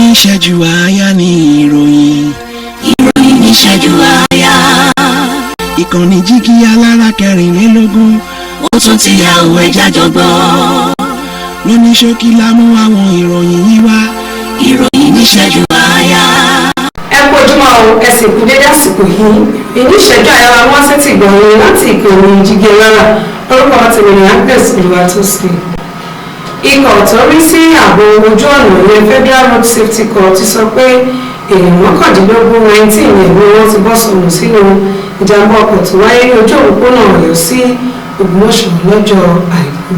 Níṣẹ́jú àáyá ní ìròyìn. Ìròyìn níṣẹ́jú àáyá. Ìkànnì Jígí Alára 24. Ó tún ti yà òwe jájọ gbọ́. Lóní ṣókí la mú àwọn ìròyìn yìí wá. Ìròyìn níṣẹ́jú àáyá. Ẹ kú ojúmọ́ o, ẹ sì kú dédé àsìkò yìí. Ìní ìṣẹ́jú àyàwó àwọn sẹ́tì gbọ̀nyìn láti ìkànnì Jígí Alára. Orúkọ tèmi ní Agnes Olúwatósìn. Ikọ̀ tó rí sí ààbò ojú ọ̀nà, ìyẹn Federal Road Safety Corps, ti sọ pé èèyàn 19, 19 ẹ̀mí wọn ti bọ́ sọnù sínú ìjàmbá ọkọ̀ tó wáyé ní ojú òpópónà Ọ̀yọ́ sí Ògbómọ̀ṣọ́ lọ́jọ́ Àìkú.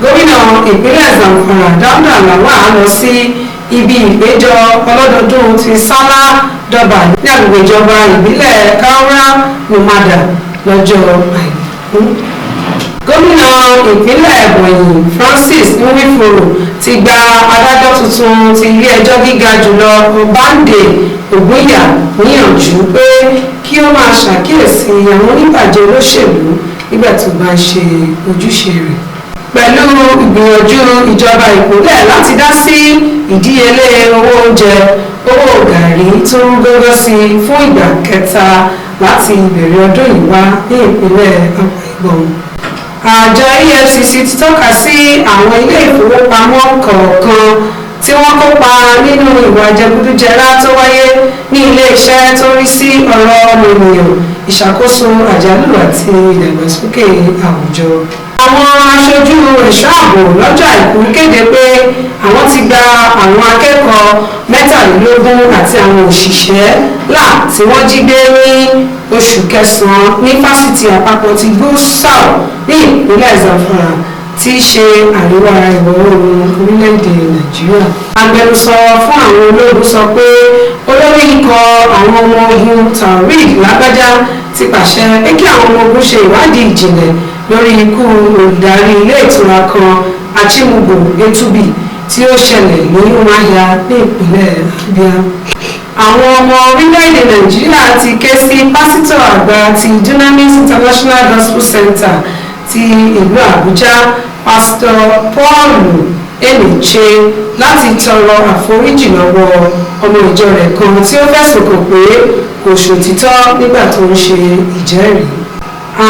Gómìnà ìpínlẹ̀ Zamfara, Dauda Lawal, lọ sí ibi ìpéjọ ọlọ́dọọdún ti Sálá Dọ́bà ní agbègbè ìjọba ìbílẹ̀ Kaura Nomada lọ́jọ́ Àìkú. Gómìnà ìpínlẹ̀ Ebonyi, Francis Nwifuru, ti gba adájọ́ tuntun ti ilé-ẹjọ́ gíga jùlọ, Ọbándé Ògúnyà, níyànjú pé kí ó máa ṣàkíyèsí àwọn oníbàjẹ́ olóṣèlú nígbà tó bá ń ṣe ojúṣe rẹ̀. Pẹ̀lú ìgbìyànjú ìjọba ìpínlẹ̀ láti dá sí ìdíyelé owó oúnjẹ, owó gàrí tó ń gógó sí i fún ìgbà kẹta láti ìbẹ̀rẹ̀ ọdún yìí wá ní ìpínlẹ̀ Akwa Ibom. Àjọ EFCC ti tọ́ka sí àwọn ilé ìfowópamọ́ kọ̀ọ̀kan tí wọ́n kópa nínú ìwà jẹgúdújẹrá tó wáyé ní ilé-iṣẹ́ tó rí sí ọ̀rọ̀ ọmọnìyàn, ìṣàkóso àjálù àti ìdàgbàsókè àwùjọ. Àwọn aṣojú ẹ̀ṣọ́ ààbò lọ́jọ́ Àìkú kéde pé àwọn ti gba àwọn akẹ́kọ̀ọ́ 23 àti àwọn òṣìṣẹ́ là tí wọ́n jí gbé ní oṣù kẹsàn-án ní Fásitì Àpapọ̀ ti Gusau ní ìpínlẹ̀ Zamfara, tí í ṣe àríwá ìwọ̀ oòrùn orílẹ̀-èdè Nàìjíríà. Agbẹnusọ fún àwọn ológun sọ pé olórí ikọ̀ àwọn ọmọ ogun, Taoreed Lágbájá, ti pàṣẹ pé kí àwọn ọmọ ogun ṣe ìwádìí ìjìnlẹ̀ lórí ikú olùdarí ilé ìtura kan, Achimugbo Etubi, tí ó ṣẹlẹ̀ ní Umuahia ní ìpínlẹ̀ Abia. Àwọn ọmọ orílẹ̀-èdè Nàìjíríà ti ké sí pásítọ̀ àgbà ti Dunamis International Gospel Center ti ìlú Àbújá, Pásítọ̀ Paul Enenche, láti tọrọ àforíjì lọ́wọ́ ọmọ ìjọ rẹ̀ kan tí ó fẹ̀sùn kàn pé kò ṣòtítọ́ nígbà tó ń ṣe ìjẹ́rìí.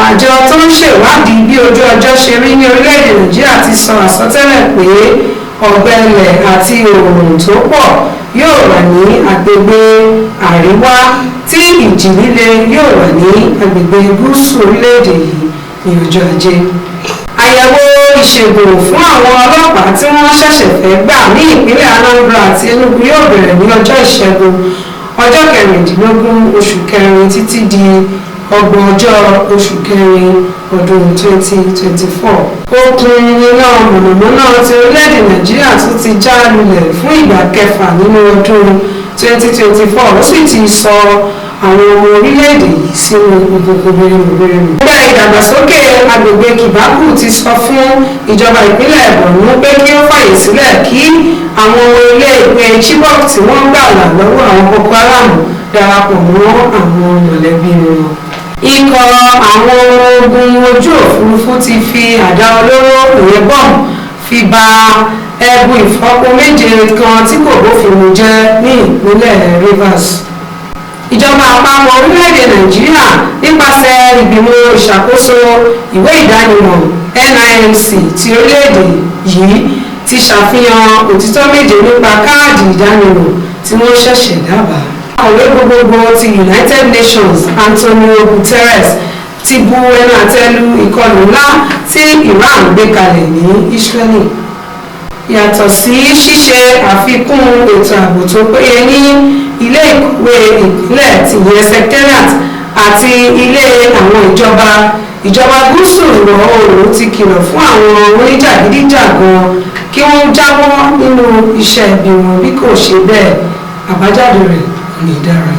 Àjọ tó ń ṣèwádìí bí ojú ọjọ́ ṣe rí ní orílẹ̀-èdè Nàìjíríà ti sọ àsọtẹ́lẹ̀ pé ọ̀gbẹlẹ̀ àti oòrùn tó pọ̀ yóò wà ní agbègbè àríwá, tí ìjì líle yóò wà ní agbègbè gúúsù orílẹ̀-èdè yìí ní ọjọ́ Ajé. Àyẹ̀wò ìṣègùn fún àwọn ọlọ́pàá tí wọ́n ṣẹ̀ṣẹ̀ fẹ́ gbà ní ìpínlẹ̀ Anambra àti Enugu yóò bẹ̀rẹ̀ ní ọjọ́ Ìṣẹ́gun, ọjọ́ 16 oṣù kẹrin, títí di 30 oṣù kẹrin ọdún 2024. Okùn iná mọ̀nàmọ́ná ti orílẹ̀-èdè Nàìjíríà tún ti já lulẹ̀ fún ìgbà kẹfà nínú ọdún 2024, ó sì ti sọ àwọn ọmọ orílẹ̀-èdè yìí sínú òkùnkùn bírímù. Ẹgbẹ́ ìdàgbàsókè agbègbè Kibaku ti sọ fún ìjọba ìpínlẹ̀ Borno pé kí ó fàyè sílẹ̀ kí àwọn ọmọ ilé ìwé Chibok tí wọ́n gbà là lọ́wọ́ àwọn Boko Haram darapọ̀ mọ́ àwọn mọ̀lẹ́bí wọn. Ikọ̀ àwọn ọmọ ogun ojú òfurufú ti fi àdá olóró, ìyẹn bọ́ọ̀mù, fi ba ẹbu ìfọpo méje kan tí kò bófin mu jẹ́ ní ìpínlẹ̀ Rivers. Ìjọba àpapọ̀ orílẹ̀-èdè Nàìjíríà, nípasẹ̀ ìgbìmọ̀ ìṣàkóso ìwé ìdánimọ̀ NIMC ti orílẹ̀-èdè yìí, ti ṣàfihàn òtítọ́ méje nípa káàdì ìdánimọ̀ tí wọ́n ṣẹ̀ṣẹ̀ dábàá. Akọ̀wé gbogbogbò ti United Nations, Antonio Guterres, ti bu ẹnu àtẹ́ lu ìkọlù ńlá tí Iran gbé kalẹ̀ ní Israeli. Yàtọ̀ sí ṣíṣe àfikún ètò ààbò tó péye ní ilé ìkọ̀wé ìpínlẹ̀ tìyẹn secretariat àti ilé àwọn ìjọba, ìjọba gúúsù ìwọ̀ oòrùn ti kìlọ̀ fún àwọn oníjàgídíjàgan kí wọ́n jáwọ́ nínú iṣẹ́ ibi wọn, bí kò ṣe bẹ́ẹ̀, àbájáde rẹ̀ kò ní dára.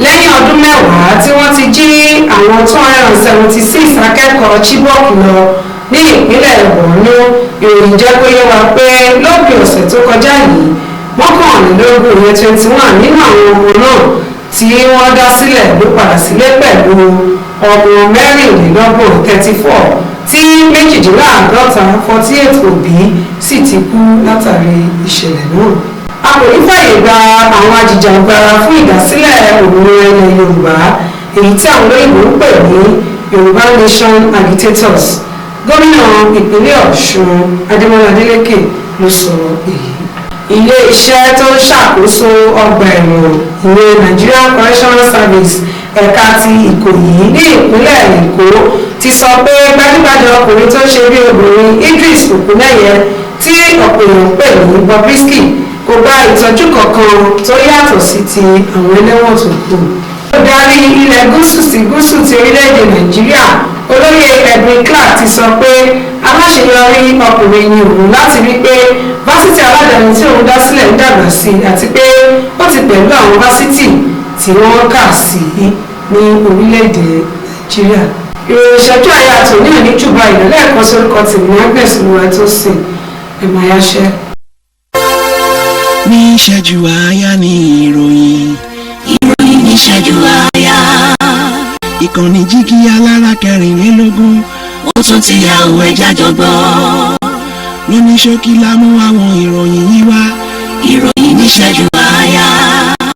Lẹ́yìn ọdún 10 tí wọ́n ti jí àwọn 276 akẹ́kọ̀ọ́ Chibok lọ ní ìpínlẹ̀ Borno, ìròyìn jẹ́ kó yé wa pé lópin ọ̀sẹ̀ tó kọjá yìí, 21, ìyẹn 21, nínú àwọn ọmọ náà tí wọ́n dá sílẹ̀ ló padà sílé pẹ̀lú ọmọ 34, 34, tí 48, 48 òbí sì ti kú látàrí ìṣẹ̀lẹ̀ náà. Kò ní fàyè gba àwọn ajìjàgbara fún ìdásílẹ̀ òmìnira ilẹ̀ Yorùbá, èyí tí àwọn olóyìnbó ń pè ní Yorùbá Nation agitators. Gómìnà ìpínlẹ̀ Ọ̀ṣun, Adémọlá Adélékè, ló sọ èyí. Ilé iṣẹ́ tó ń ṣàkóso ọgbà ẹ̀wọ̀n, ìwé Nigerian Correctional Service, ẹ̀ka ti Ìkòyí ní ìpínlẹ̀ Èkó, ti sọ pé gbajúgbajà ọkùnrin tó ń ṣe bí obìnrin, Idris Okuneye, tí ọ̀pọ̀ èèyàn pè ní Bobrisky, kò gba ìtọ́jú kankan tó yàtọ̀ sí ti àwọn ẹlẹ́wọ̀n tó kù. Olùdarí ilẹ̀ gúúsù sí gúúsù ti orílẹ̀-èdè Nàìjíríà, Olóyè Edwin Clark, ti sọ pé aláṣeyọrí ọkùnrin ni òun láti rí pé fásitì aládàáni tí òun dá sílẹ̀ ń dàgbà sí i, àti pé ó ti pẹ̀lú àwọn fásitì tí wọ́n kà sí ní orílẹ̀-èdè Nàìjíríà. Ìròyìn ìṣẹ́jú àyà tòní ò ní jùbà ìrọ̀lẹ́ ẹ̀kọ́ sórúkọ tèmi, Agnes Olúwatósìn. Ẹ̀ máa yáṣẹ́. Ní ìṣẹ́jú àáyá ní ìròyìn. Ìròyìn níṣẹ́jú àáyá. Ìkànnì jígí alára 24. Ó tún ti yá o, ẹ jẹ́ á jọ gbọ́. Lóní ṣókí la mú àwọn ìròyìn yìí wá. Ìròyìn níṣẹ́jú